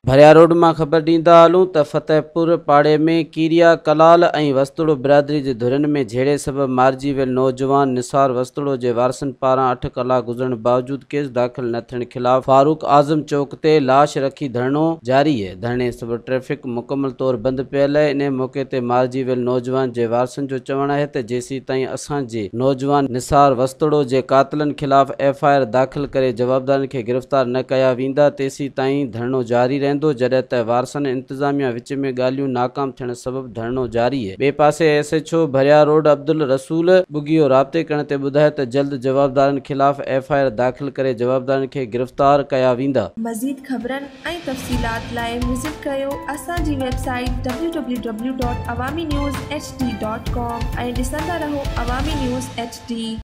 ڀريا road مان خبر ڏيندا هلون ته فتح پور پاڙي ۾ ڪيريا ڪلال ۽ وسطڙو برادري جي ڌرين ۾ جهيڙي سبب مارجي ويل نوجوان نثار وسطڙو جي وارثن پاران اٺ ڪلاڪ گذرڻ باوجود ڪيس داخل نه ٿيڻ خلاف فاروق اعظم چوڪ تي لاش رکي ڌرڻو جاري اهي. ڌرڻي سبب ٽريفڪ مڪمل طور بند پيل اهي. انهي موقعي تي مارجي ويل نوجوان جي وارثن جو چوڻ آهي ته جيسيتائين اسان جي نوجوان نثار وسطڙو جي قاتلن خلاف ايف I R داخل ڪري جوابدارن کي گرفتار نه ڪيا ويندا تيسيتائين ڌرڻو جاري رهندو، جڏهن ته وارثن ۽ انتظاميا وچ ۾ ڳالهيون ناڪام ٿيڻ سبب ڌرڻو جاري. ٻئي پاسي S H O Bhiria road Abdul Rasool Bughio رابطي ڪرڻ تي ٻڌايو ته جلد جوابدارن خلاف ايف I R داخل ڪري جوابدارن کي گرفتار ڪيا ويندا. مزيد خبرن ۽ تفصيلات لاء وزٽ ڪريو اسان جي website W W W dot Awami news H D dot com ۽ ڏسندا رهو عوامي نيوز ايڇ ڊي.